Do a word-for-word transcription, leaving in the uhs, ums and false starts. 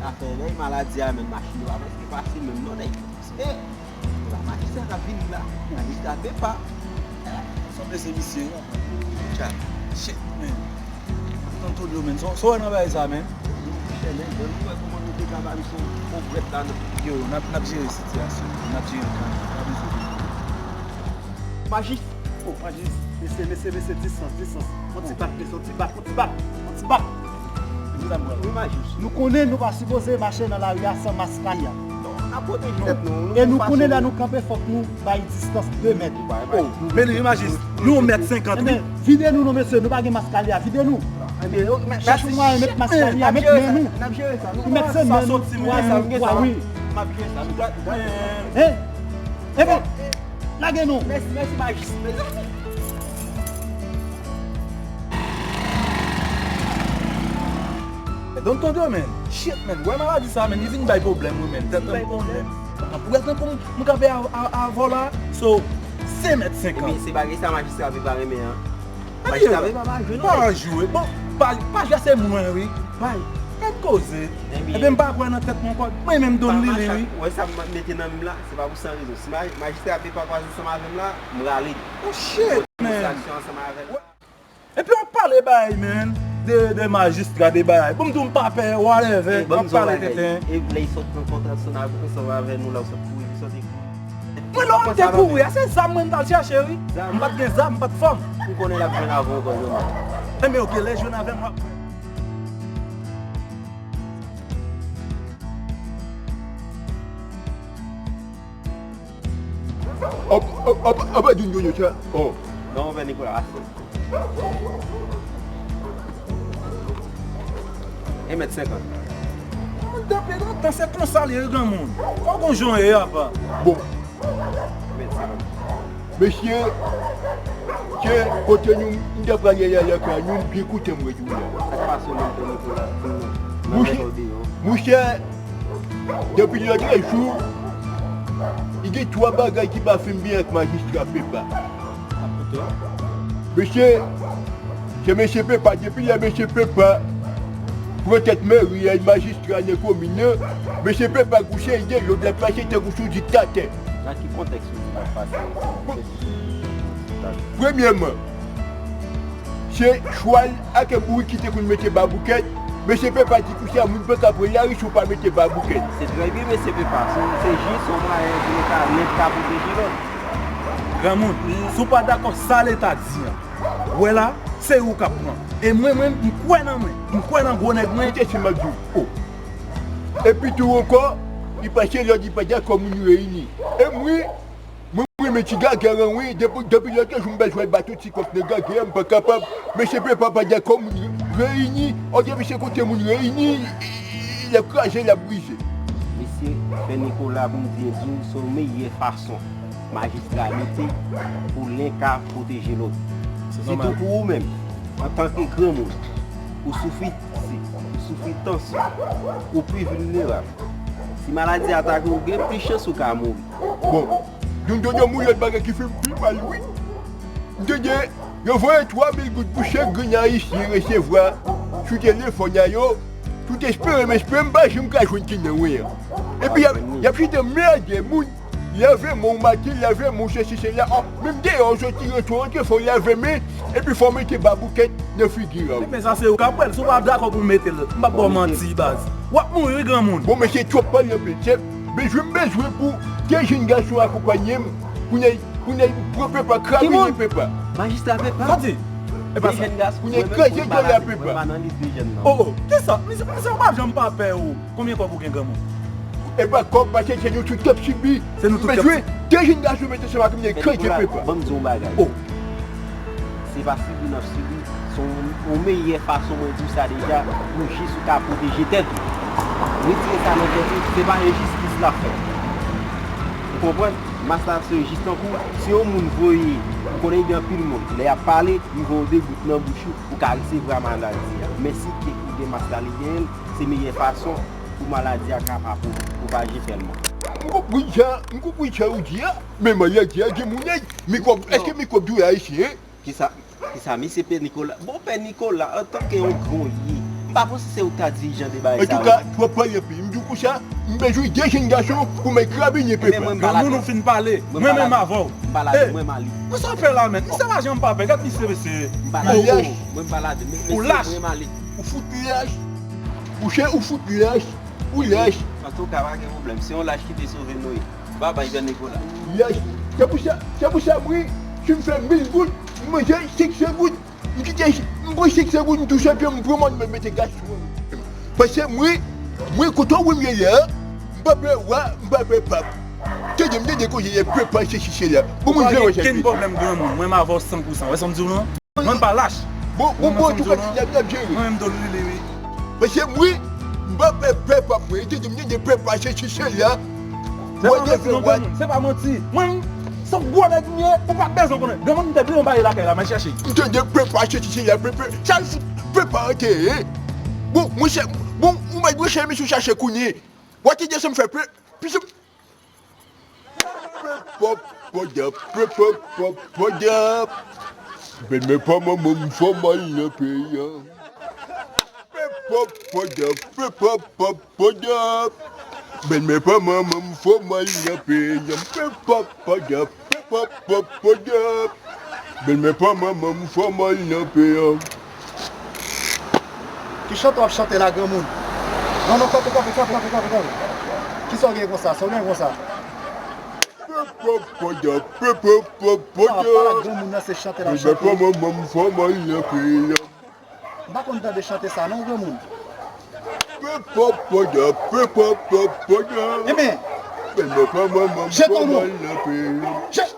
Afè nèg maladi a menm machin yo pa prèske fasil menm non nèg. E, e la majistra k ap vini la. Majistra Pepa. Sanble se misye wi. Tcha. Shit, man. Antonio, man. Sa w wè nan bagay sa, man? Monchè, men, ban nou wè kòman nou te ka ba misye yon pwèt la nan. Yo, n ap, n ap jere sitiyasyon. N ap jere l kanmenm. Pa bezwen. Majis. Oh, majis. Mesye, mesye, mesye, distans, distans. On ti bak, mesye, on ti bak, on ti bak, on ti bak. Wi, majis. Nou konnen nou pa sipoze mache nan lari a san mask la. Non, n ap pwoteje tèt nou. E nou konnen lè nou kanpe, fòk nou bay distans de mèt. Oh, men wi, majis. Nou yon mèt senkant, wi. Enben, vide nou non, mesye, nou pa gen mask la, vide nou. Chèche yon mwayen met mask la, met men nou. N ap jere sa. Nou mèt se men nou, twa nou, twa, wi. M ap jere sa. Nou dwa, dwa. Hein? Enben, lage nou. Mèsi, mèsi, majis. Mezanmi. Don Tonton, man. Shit, man. Wè maladi sa, man. Li vin bay pwoblèm, wi, man. Tèt mwen pwoblèm. Pou gade pou m kanpe avè w la. So, se mèt senkant. Ebyen, se bagay sa majistra Pepa renmen an. Majistra Pepa pa jwe non. Pa jwe. Bon, pa, pa jwe se mwen, wi. Bay. Tèt koze. Ebyen, m pa kwè nan tèt mwen ankò. Mwen menm Don Lili, wi. Wè sa m mete nan men m la, se pa pou san rezon. Si maj-, majistra Pepa kwaze ansanm avè m la, m rale. Oh shit, man. Distraksyon ansanm avè l la. Epi w ap pale bagay, man, de, de majistra, de bagay. Pou m di w m pa pè, whatever, w ap pale tenten. E lè l sot nan kontrasyon ansanm avè nou la, w sot kouri, li sot kouri. Mwen lè w te kouri a, se zam mwen m t al chèche, wi. M pa t gen zam, m pa t fòm. M konnen l ap jwenn avè w ankò jodi a. Enben, oke, lè l jwenn avè m, w ap. Apa di yon sa? Oh. Non, pè Nicolas, ase. En mèt senkant. Mwen depi lontan se konsa l ye, granmoun. Fò gon jan w ye, apa. Bon. En mèt senkant. Mesye, se kote nou, m te pral ye la, lakay nou, m byen kontan mwen di w la. Sa k pase w menm, pè Nicolas, pou nou? Mouche, mouche, depi lòt jou, li gen twa bagay ki pa fin byen ak majistra Pepa. Mesye, se mesye Pepa, depi lè mesye Pepa pran tèt meri a, majistra nan komin nan, mesye Pepa gon seri de lòd l ap pase tankou sou diktatè. Nan ki kontèks ou di l ap pase? Premyèman, se chwal ak bourik ki te konn mete baboukèt. Mesye Pepa di konsa moun pa ka pran lari si w pa mete baboukèt. Se trè byen, mesye Pepa. Se, se jis yon mwayen pou nou ka, lè n ka pwoteje lòt. Granmoun, si w pa dakò sa Leta di an, wè la, se ou k ap pran. E mwen menm, m kwè nan mwen. M kwè nan gwo nèg mwen. Koute sa m ap di w. Oh. Epi tou ankò, li pase lòd, li pa dakò moun reyini. E mwen, Mwen, mwen, men ti gagè an, wi, depi, depi lòt jou m bezwen bat yon ti kòk nan gagè an, m pa kapab. Mesye Pepa pa dakò moun reyini, òdye misye kote moun reyini, l ap kraze, l ap brize. Mesye, pè Nicolas, pou m di, di w, se yon meyè fason majistra mete pou len ka pwoteje lòt. Sitou pou ou menm, antanke granmoun, ou soufri sik, ou soufri tansyon, ou pi vilnerab. Si maladi atake w, gen plis chans ou ka mouri. Bon, Don Dodo, moun, lòt bagay ki fè m pi mal, wi. M tande yo voye twa mil goud pou chak grenn Ayisyen resevwa sou telefòn a yo. Tout espere m, espere m pa janm ka jwenn ti nan wen an. Epi y ap, y ap chita mède moun. Lave men w maten, lave men w sesi sela. Ò, menm deyò w soti rantre, w rantre, fò w lave men. Epi fò w mete baboukèt nan figi a w. Men sa se ou k ap wè l. Si w pa dakò pou w mete l, m p ap ba w manti, baz. W ap mouri, wi, granmoun. Bon, mesye, twòp pale anpil. Se bezwen m bezwen pou de jenn gason akonpaye m pou n al, pou n al pran Pepa, krabiye Pepa. Majistra Pepa? Sa di? E pa sa. Pou n al kraze djòl a Pepa. Oh, oh, kisa? Misye, misye, w pa janm pa pè, ou. Konbyen kòb ou gen, granmoun? E pa kòb, paske se nou tout k ap sibi. Se nou tout k ap sibi. M bezwen de jenn gason mete ansanm ak mwen, kraze Pepa. Ban m di w yon bagay. Oh. Se pa sibi n ap sibi, se yon, yon meyè fason, mwen di w sa deja, pou jis ou ka pwoteje tèt ou. Retire sa nan tèt ou, se pa enjistis l ap fè. Ou konprann? Mas la se jis tankou, si yon moun voye, ou konnen gen anpil moun, lè y ap pale, li voye yon de gout nan bouch ou, ou ka resevwa maladi a. Men si kèk ou gen mas la, li genyen l, se meyè fason pou maladi a ka pa pwo-, pwopaje tèlman. M konprann sa, m konprann sa ou di a, men maladi a gen moun, mikwòb, èske mikwòb dwe ayisyen? Kisa, kisa, misye Pè Nikola? Bon, Pè Nikola, antanke yon gran ou ye, M pa panse se ou k ta dirijan de bagay sa yo. Antouka, twòp pale anpil. M di w konsa, m bezwen de jèn gason pou m al karabinye pepa. Granmoun, ou fin pale. Mwen menm avè w. M pa la, mwen m ale. Konsa w fè la menm? Misye pa janm pa pè. Gad misye, mesye. M pa la. Ou lach. Ou fout lach. Ou chè, ou fout lach. Ou lach. Antouka, pa gen pwoblèm. Se yon lach ki te sove nou ye. Babay, Gran Nicolas. Lach. Se pou sa, se pou sa, mwen, si m fè mil goud, m manje senk san goud. M kite, m pran senk san goud, m touche pye m, m pran mòn, mwen mete gaz sou mwen. Paske mwen, mwen kontan wè m ye la, m pa pè wa, m pa pè pap. Tande m, tande koze ye, pepa se sise la. Bon, mwen vle wè sa. Kenn pwoblèm, granmoun. Mwen m avè w san pou san. Wè sa m di w lan? Mwen m pa lach. Bon, bon, bon, antouka, ti dam nan ap jere. Mwen menm, m dwe li, li, wi. Paske mwen, m pa pè, pè pap mwen. Tande m, tande pepa se sise la. Se pa manti non, granmoun, se pa manti. Mwen, se yon gwo nèg m ye, ou pa bezwen konnen. Granmoun, m te bliye yon bagay lakay la, m al chèche. M tande pepa chèche, chèche la, pepe. Sa l fout pepa antere. Bon, mwen chè, bon, ou mèt mwen chè, mesye, chache kounye. Wa tande sa m fè, pe, pis, pepòp, pòdòp, pepòp, pòp, pòdòp. Bèlmè pa manman m fò m al nan peyi a. Pepòp, pòdòp, pepòp, pòp, pòdòp. Bèlmè pa manman m fò m al nan peyi a. Pepòp, pòdòp, pepòp, pòp, pòdòp. Bèlmè pa manman m fò m al nan peyi a. Ki chante w ap chante la, granmoun? Non, non, kanpe, kanpe, kanpe, kanpe, kanpe, kanpe. Kisa w gen konsa? Sa w gen konsa? Pepòp, pòdòp, pepòp, pòp, pòdòp. Sa w ap pale ak granmoun nan, se chante l ap chante. Bèlmè pa manman m fò m al nan peyi a. M pa konn tande chante sa non, granmoun. Pepòp, pòdòp, pepòp, pòp, pòdòp. Ebyen. Bèlmè pa manman m fò m al nan peyi a.